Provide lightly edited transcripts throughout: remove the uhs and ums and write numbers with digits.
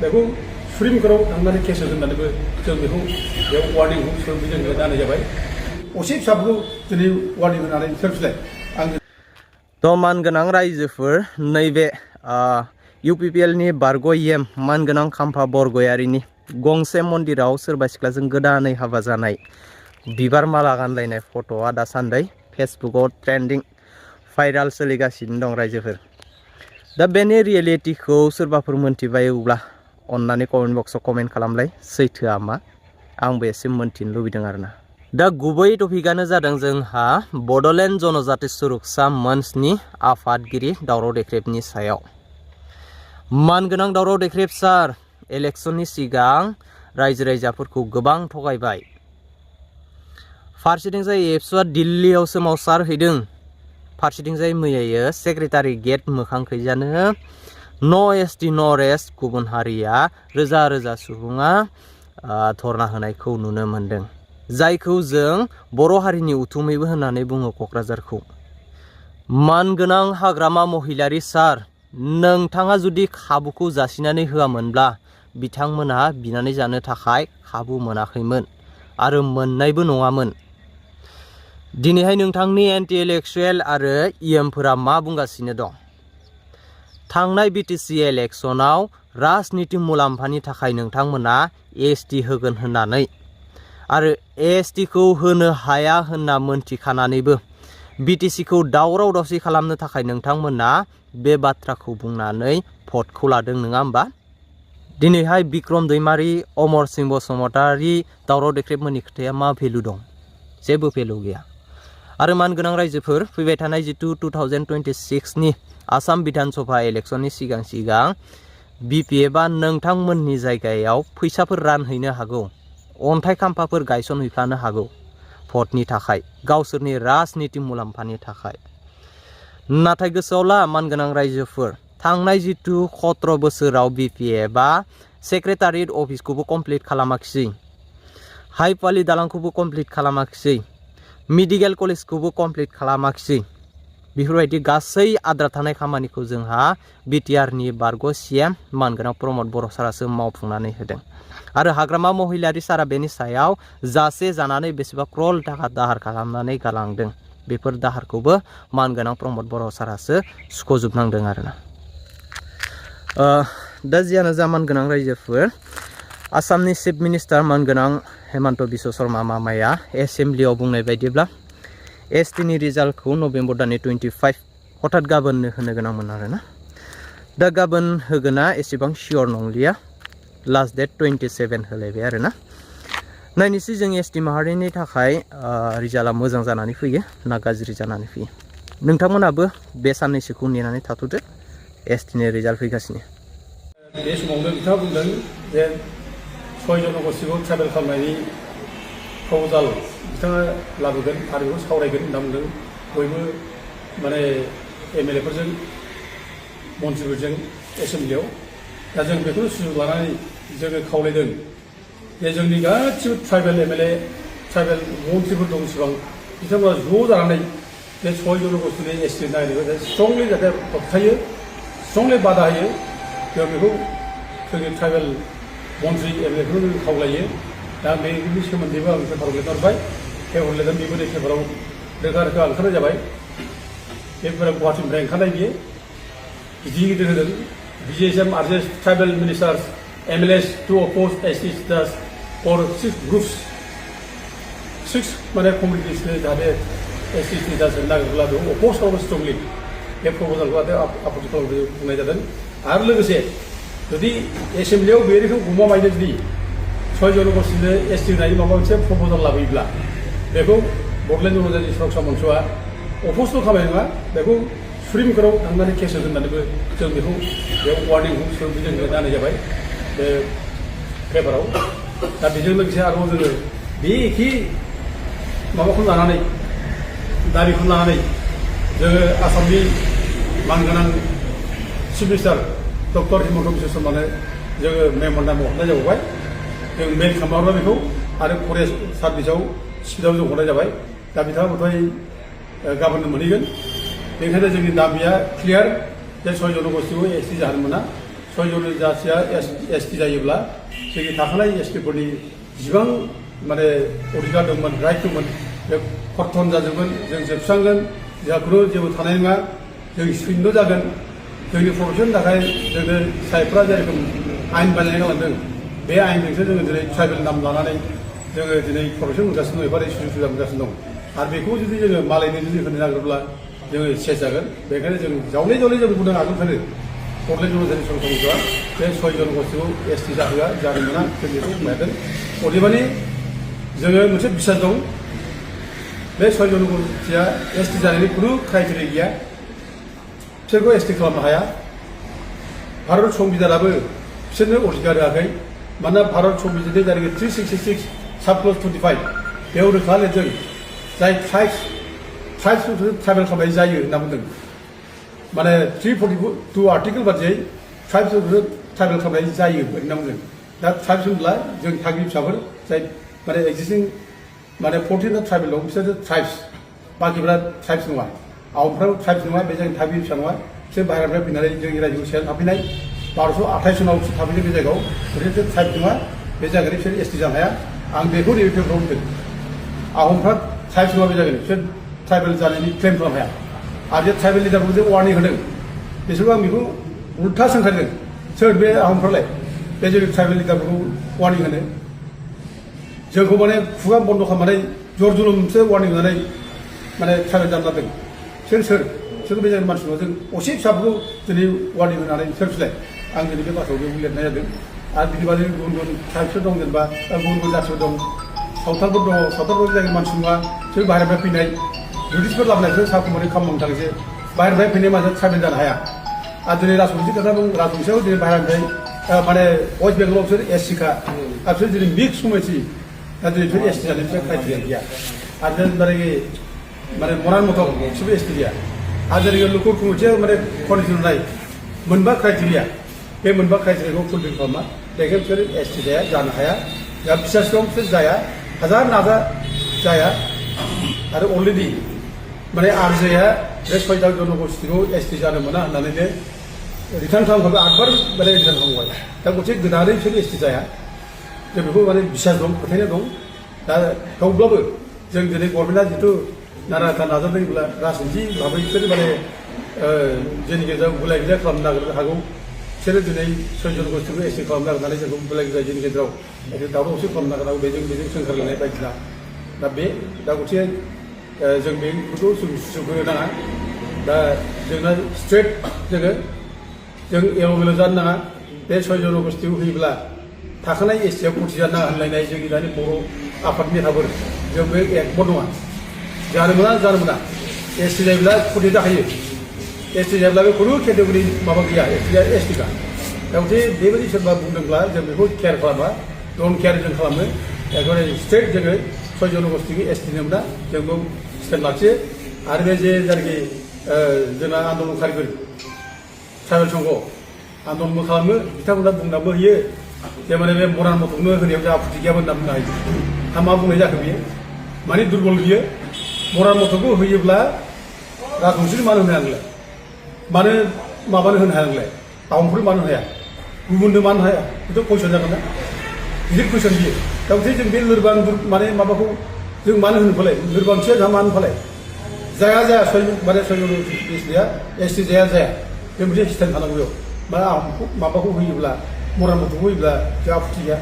बेखौ सुप्रिम कर्टआव थांनानै केस होगोननानैबो जों बेखौ बेयाव वार्निंखौ जों होनाय जाबाय असे फिसाफोरखौ दिनै वार्निं होनानै सोरबिलाय आं तो मानगोनां रायजोफोर नैबे UPPL नि बारग'येम मानगोनां खाम्फा बरगयारिनि गंसे मन्दिराव सोरबा सिख्लाजों गोदानै हाबा जानाय बिबार माला गानलायनाय फट'आ दासान्दि फेसबुकआव ट्रेन्डिं भाइराल सोलिगासिनो दं रायजोफोर दा बेनि रियेलिटिखौ सोरबाफोर मोनथिबायोब्ला अन्नानै कमेन्ट बक्सआव कमेन्ट खालामलाय सैथोआ मा आंबो एसे मोनथिनो लुबैदों आरोना दा गुबै टपिकआनो जादों जोंहा बड'लेण्ड जनजाति सुरक्षा मन्चनि आफादगिरि दावराव देख्रेबनि सायाव मानगोनां दावराव देख्रेब सार इलेक्शननि सिगां रायजो राजाफोरखौ गोबां थगायबाय फारसेथिंजाय एबसुआ दिल्लीयाव सोमावसारहैदों फारसेथिंजाय मैयायो सेक्रेटारि गेट मोखांखैजानो न' एसटि न' रेस्ट गुबुन हारिया रोजा रोजा सुबुङा धरना होनायखौ नुनो मोन्दों जायखौ जों बर' हारिनि उथुमैबो होननानै बुङो क'क्राझारखौ मानगोनां हाग्रामा महिलारि सार नोंथाङा जुदि खाबुखौ जासिनानै होआमोनब्ला बिथांमोनहा बिनानै जानो थाखाय खाबु मोनाखैमोन आरो मोननायबो नङामोन दिनैहाय नोंथांनि एन्टि इलेक्टुरेल आरो इएमफोरा मा बुंगासिनो दं थांनाय बिटिसि इलेक्शनाव राजनिति मुलाम्फानि थाखाय नोंथांमोना एसटि होगोन होननानै आरो एसटिखौ होनो हाया होनना मोनथिखानानैबो बिटिसिखौ दावराव दावसि खालामनो थाखाय नोंथांमोना बे बाथ्राखौ बुंनानै भटखौ लादों नङा होमबा दिनैहाय बिक्रम दैमारि अमर सिंह बसुमतारी दावराव देख्रेबमोननि खोथाया मा भेलु दं जेबो भेलु गैया आरो मानगोनां रायजोफोर फैबाय थानाय जितु 2026 नि आसाम विधानसभा इलेक्शननि सिगां बिपिएफआ नोंथांमोननि जायगायाव फैसाफोर रानहैनो हागौ अन्थाइ खाम्फाफोर गायसनहैफानो हागौ भटनि थाखाय गावसोरनि राजनिति मुलाम्फानि थाखाय नाथाय गोसोआव ला मानगोनां रायजोफोर थांनाय जितु 17 बोसोराव बिपिएफआ सेक्रेटारियेट अफिसखौबो कमप्लिट खालामाखिसै हाइपालि दालांखौबो कमप्लिट खालामाखिसै मेडिकेल कलेजखौबो कमप्लिट खालामाखिसै बेफोरबायदि गासै आद्रा थानाय खामानिखौ जोंहा बिटिआरनि बारग' सिएम मानगोनां प्रमद बर' सारासो मावफुंनानै होदों आरो हाग्रामा महिलारि सारा बेनि सायाव जासे जानानै बेसेबा क्रल थाखा दाहार खालामनानै गालांदों बेफोर दाहारखौबो मानगोनां प्रमद बर' सारासो सुख'जोबनांदों आरोना दा जियानो जा मानगोनां रायजोफोर आसामनि चिफ मिनिस्टार मानगोनां हेमन्त बिश्व शर्मा मामाया एसेम्ब्लियाव बुंनाय बायदिब्ला एसटिनि रिजाल्टखौ नभेम्बर दाननि 25 हठात गाबोननो होनो गोनांमोन आरोना दा गाबोन होगोना एसेबां सियर नंलिया लास्ट डेट 27 होलायबाय आरोना नायनोसै जों एसटि माहारिनि थाखाय रिजाल्टआ मोजां जानानै फैयो ना गाज्रि जानानै फैयो नोंथांमोनाबो बे साननैसोखौ नेनानै थाथ'दो एसटिनि रिजाल्ट फैगासिनो बे समावनो बिथाङा बुंदों जे 6 जनगोष्ठीखौ ट्राइबेल खालामनायनि प्रप'जाल बिथाङा लाबोगोन आरो बेखौ सावरायगोन होनना बुंदों बयबो माने एमएलएफोरजों मन्थ्रिफोरजों एसेम्ब्लियाव दा जों बेखौनो सुजुग लानानै जोङो खावलायदों जे जोंनि गासिबो ट्राइबेल एमएलए ट्राइबेल मन्थ्रिफोर दं सिबां बिथांमोना ज' जानानै बे 6 जनगोष्ठीनि एसटि नागिरनायखौ स्ट्रंलि जाहाथे होबथायो स्ट्रंलि बादा होयो जों बेखौ जोंनि ट्राइबेल मन्थ्रि एमएलएफोरखौ जों खावलायो दा बेनि सोमोन्दैबो आं पेपाराव लिरना हरबाय पेपार लिरदों बेबो नै पेपाराव रोखा रोखा ओंखारनाय जाबाय पेपारा गुवाहाटीनिफ्राय ओंखारनाय बियो गिदिर गिदिर होदों BJSM urges tribal ministers MLAs to oppose ST status for 6 groups 6 माने communities जाहाथे ST status नागिरब्ला बेखौ अपोज खालामो स्ट्रंलि बे प्रप'जालखौ जाहाथे आपत्ति खालामनो बुंनाय जादों आरो लोगोसे जुदि एसेम्ब्लियाव बे रोखोम गमामायैनो जुदि 6 जनगोष्ठीनो एसटि होनायनि माबा मोनसे प्रप'जाल लाबोयोब्ला बेखौ बड'लेण्ड जनजाति सुरक्षा मन्चआ अपोजल' खालामनाय नङा बेखौ सुप्रिम कर्टआव थांनानै केस होगोन होननानैबो जों बेखौ बेयाव वार्निंखौ जों होनाय जाबाय बे पेपाराव दा बेजों लोगोसे आरोबाव जोङो बे एखे माबाखौ लानानै दाबिखौ लानानै जोङो आसामनि मानगोनां chief minister doctor Himanta Biswa शर्मानो जोङो मेम'रेन्डाम हरनाय जाबाय जों मेल खालामोब्ला बेखौ आरो फरेस्ट सार्भिसाव स्पिडआव जों हरनाय जाबाय दा बिथाङा बोथाय गाबोननो मोनहैगोन बेनिखायनो जोंनि दाबिया क्लियार जे 6 जनगोष्ठीखौ एसटि जाहोनो मोना 6 सयजन जाथिया एसटि जायोब्ला जोंनि थाखानाय एसटिफोरनि जिबां माने अधिकार दंमोन राइट दंमोन बे खर्तन जाजोबगोन जों जोबस्रांगोन जोंहा खुनु जेबो थानाय नङा जों शून्य जागोन जोंनि प्रफेसननि थाखाय जोंनो साइफ्रा जेरोखोम आयेन बानायनानै गालांदों बे आयेनजोंसो जोङो दिनै ट्राइबेल नाम लानानै जोङो दिनै प्रफेसन मोनगासिनो दं एबा सुबिदा मोनगासिनो दं आरो बेखौ जुदि जोङो मालायनो जुदि होनो नागिरोब्ला जोङो सेस जागोन बेखायनो जों जावले जों बुंदों आगोलनिफ्रायनो बड'लेण्ड जनजाति संघआ बे 6 जनगोष्ठीखौ एसटि जाहोआ जानो मोना जों बेखौ बुंनो अदेबानि जोङो मोनसे बिसास दं बे 6 जनगोष्ठीया एसटि जानायनि खुनु क्राइटेरिया गैया बिसोरखौ एसटि खालामनो हाया भारत संबिधानाबो बिसोरनो अधिकार होआखै मानोना भारत संबिधाननि जारिमिन 366 साबक्लज 25 बेयाव रोखा लिरदों जाय ट्राइब्सफोरखौ ट्राइबेल खालामनाय जायो होनना बुंदों माने 342 आर्टिकेल बादियै ट्राइब्सफोरखौ ट्राइबेल खालामनाय जायो होनना बुंदों दा ट्राइब्स होनब्ला जों थागिबि फिसाफोर जाय माने एक्जिस्टिं माने 14 ट्राइबेल दं बिसोर ट्राइब्स बाकिफ्रा ट्राइब्स नङा आहमफ्राबो ट्राइब्स नङा बे जोंनि थागिबि फिसा नङा बिसोर बाहेरानिफ्राय फैनानै जोंनि रायजोआव सेयार थाफैनाय 1228 सनाव थाफैनाय बे जायगायाव ओरैनो ट्राइब नङा बे जायगानि बिसोर एसटि जानो हाया आं बेखौ नैबे पेपाराव बुंदों आहमफ्रा ट्राइब्स नङा बे जायगानि बिसोर ट्राइबेल जानायनि क्लेम खालामनो हाया आरो जे ट्राइबेल लिडारफोरखौ जे वार्निं होदों बिसोरबो आं बेखौ उल्था सोंखारिदों सोर बे आहमफ्रालाय बे जोंनि ट्राइबेल लिडारफोरखौ वार्निं होनो जोंखौ माने खुगा बन्द खालामनानै जर जुलुमसो वार्निं होनानै माने ट्राइबेल जानो लादों सोर बे जायगानि मानसि नङा जों असे फिसाफोरखौ दिनै वार्निं होनानै सोरसलाय आं दिनै बे बाथ्रायाव बेयाव लिरनाय जादों आरो बिनि बादै गुबुन गुबुन ट्राइबफोर दं जेनेबा गुबुन जाथिफोर दं सावथालफोर दङ सावथालफोर जायगानि मानसि नङा बिसोर बाहेरनिफ्राय फैनाय ब्रिटिशफोर लाबोनायसो साखुमारि खालामनो थाखायसो बाहेरनिफ्राय फैनाय मानसिया ट्राइबेल जानो हाया आरो दिनै राजबंशी खोथा दं राजबंशीयाव दिनै बाहेरनिफ्राय माने वेस्ट बेंगलाव बिसोर एससिखा आरो बिसोर दिनै मिक्स कमिटि दा दिनै बिसोर एसटि जानाय बिसोर क्राइटेरिया गैया आरो माने मरान मथक बिसोरबो एसटि गैया आरो जेरै लुकुर कमिटिया माने कन्डिसन होनाय मोनबा क्राइटेरिया बे मोनबा क्राइटेरियाखौ फुलफिल खालामा बेखायनो बिसोर एसटि जाया जानो हाया दा बिसास दं बिसोर जाया हाजार नाजा जाया आरो अलरेडि माने आरजेआ बे 6 जनगोष्ठीखौ एसटि जानो मोना होननानैनो रिटार्न खालामखाबाय 8 बार माने रिटार्न खालामबाय दा गथे गोदानै बिसोर एसटि जाया जों बेखौ माने बिसास दं फोथायनाय दं दा थेवब्लाबो जों दिनै गभर्नमेन्टआ जिथु नानाथा नाजादोंब्ला राजनिथि भाबै बिसोर माने जोंनि गेजेराव गुलाय गुजाय खालामनो नागिरनो हागौ बिसोरो दिनै 6 जनगोष्ठीखौ एसटि खालामनो नागिरनानै जोंखौ गुलाय गुजाय जोंनि गेजेराव दावराव दावसि खालामनो नागिरनांगौ बेजों सोंखारलायनाय बायदिना दा गथे जों बेफोरखौ जों सुजुग होनो नाङा दा जोंना स्ट्रेट जों एल'मेल' जानो नाङा बे 6 जनगोष्ठीखौ होयोब्ला थाखानाय एसटिआव खथि जानो नाङा होनलायनाय जोंनि दानि बर' आफादनि नेताफोर जों बे एकमत नङा जानो मोना एसटि जायोब्ला खथि जाखायो एसटि जायोब्ला बे खुनु केटेगरि माबा गैया एसटिखा दा गथे बेबायदि सोरबा बुंदोंब्ला जों बेखौ केयार खालामा डन केयार जों खालामो एकेबारे स्ट्रेट जोङो 6 जनगोष्ठीखौ एसटि मोना जों बेयाव स्टेन्ड लाखियो आरो बे जे जायनाखि जोंना आन्दलनकारिफोर ट्राइबेल संघ आन्दलनबो खालामो बिथांमोना बुंनाबो होयो जे माने बे मरान मथकनो होनायाव जोंहा आपत्ति गैयामोन होनना बुंनो हायो दा मा बुंनाय जाखो बियो माने दुर्बल बियो मरान मथकखौ होयोब्ला राजबंशीनो मानो होनो हाया मानो माबानो होनो हाया नोंलाय आहमफोर मानो हाया गुबुननो मानो हाया बेथ' कुइसन जागोन ना गिदिर कुइसन बियो दा गथे जों बे लोरबां माने माबाखौ जों मानो होनो फालाय लोरबांथिया जोंहा मानो फालाय जाया 6 जनगोष्ठीया एसटि जाया बे मोनसे स्टेन्ड थानांगौ बेयाव मा माबाखौ होयोब्ला मरान मथकखौ होयोब्ला जोंहा आपत्ति गैया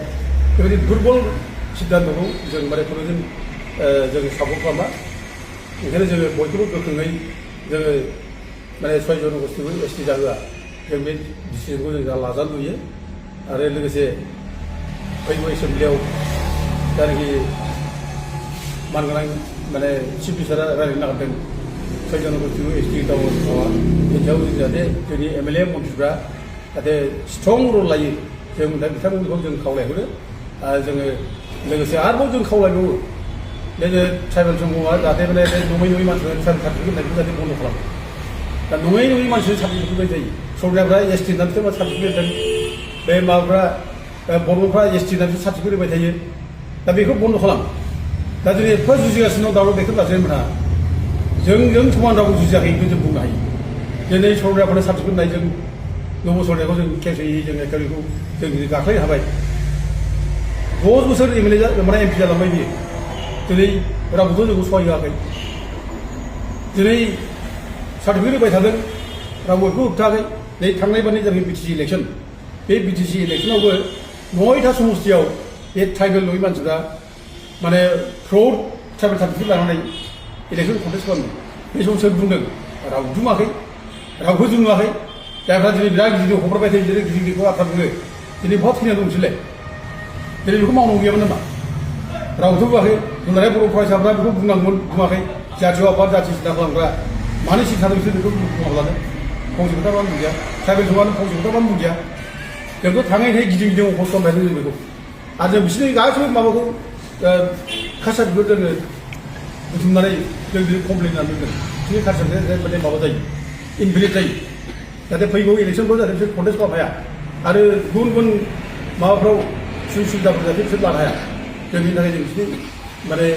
बेबायदि दुर्बल सिद्धान्तखौ जों माने खुनु जों सापर्ट खालामा ओंखायनो जोङो बयखौबो गोख्रोङै जोङो माने 6 जनगोष्ठीखौ एसटि जाहोआ जों बे डिसिजनखौ जों लाजानो लुयो आरो लोगोसे फैगौ एसेम्ब्लियाव जायनाखि मानगोनां माने चिफ मिनिस्टारा रायज्लायनो नागिरदों 6 जनगोष्ठीखौ एसटि दावा बेयाव जों जाहाथे जोंनि एमएलए मन्थ्रिफ्रा जाहाथे स्ट्रं रल लायो जों दा बिथांमोनखौ जों खावलायहरो आरो जोङो लोगोसे आरोबाव जों खावलायबावो बे ट्राइबेल संघआ जाहाथे माने बे नङै मानसिफोरनो ट्राइबेल सार्टिफिकेट होनायखौ जाहाथे बन्द खालामो दा नङै मानसिनो सार्टिफिकेट होबाय जायो सरकारफ्रा एसटि होननानै बिसोर सार्टिफिकेट होदों बे माबाफ्रा बर'फ्रा एसटि होननानै सार्टिफिकेट होबाय थायो दा बेखौ बन्द खालाम दा दिनै एफा जुजिगासिनो दं दावराव बेखौ लाजिनो मोना जों समान रावबो जुजियाखै बेखौ जों बुंनो हायो दिनै सरकारफोरनो सार्टिफिकेट होनाय जों बोसोरनायखौ जों केस होयै जों बेखौ जों गाख्लायनो हाबाय 10 बोसोर एमएलए माने एमपि जालांबाय बियो दिनै रावबोथ' जोंखौ सहाय होआखै दिनै सार्टिफिकेट होबाय थादों रावबो बेखौ होबथायाखै नै थांनाय बारनि जाबाय बिटिसि इलेक्सन बे बिटिसि इलेक्सनावबो 9टा समस्तियाव बे ट्राइबेल नङि मानसिफ्रा माने फ्रड ट्राइबेल सार्टिफिकेट लानानै इलेक्सन कन्टेस्ट खालामदों बे समाव सोर बुंदों रावबो बुङाखै रावबो जों नुवाखै जायफ्रा दिनै बिराद गिदिर हरबाय थायो गिदिर गिदिरखौ आथा बुङो दिनै बहा थैना दंसैलाय दिनै बेखौ मावनांगौ गैयामोन नामा रावबोथ' बुङाखै जोंनालाय बर' फरायसाफ्रा बेखौ बुंनांगौमोन बुङाखै जाथिय आफाद जाथि सिन्था खालामग्रा मानो सिन्था बिसोर बेखौ बुंना लादों फंसे खोथा बानो बुंजाया ट्राइबेल समानो फंसे खोथा बानो बुंजाया जोंथ' थाङै थाङै गिदिं गिदिं खस्थ' खालामबाय जों बेखौ आरो जों बिसोरनि गासैबो माबाखौ कासारखौ जोङो बुथुमनानै जों दिनै कमप्लेन होनानै दोनदों बिसोरनि कासारजों माने माबा जायो इनभेलिड जायो जाहाथे फैगौ इलेक्सनफ्राव जाहाथे बिसोर कन्टेस्ट खालामनो हाया आरो गुबुन गुबुन माबाफ्राव सुबिदाफोर जाहाथे बिसोर लानो हाया जों बेनि थाखाय जों बिसोरनि माने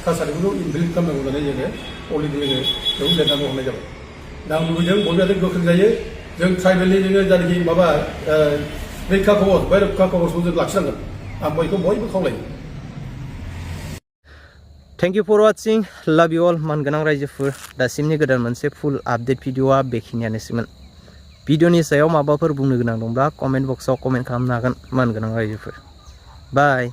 कासारखौ इनभेलिड खालामनांगौ होननानै जोङो अलरेडि जोङो बेखौ लिरनानै हरनाय जाबाय दा आं लुबैदों बयबो जाहाथे गोख्रों जायो जों ट्राइबेलनि जोङो जायनाखि माबा रैखा कवच बे रैखा कवचखौ जों लाखिनांगोन आं बयखौ बयबो खावलायो थेंक इउ फर वाचिं लाभ इउ अल मानगोनां रायजोफोर दासिमनि गोदान मोनसे फुल आपडेट भिडिअआ बेखिनियानोसैमोन भिडिअनि सायाव माबाफोर बुंनो गोनां दंब्ला कमेन्ट बक्सआव कमेन्ट खालामनो हागोन मानगोनां रायजोफोर बाय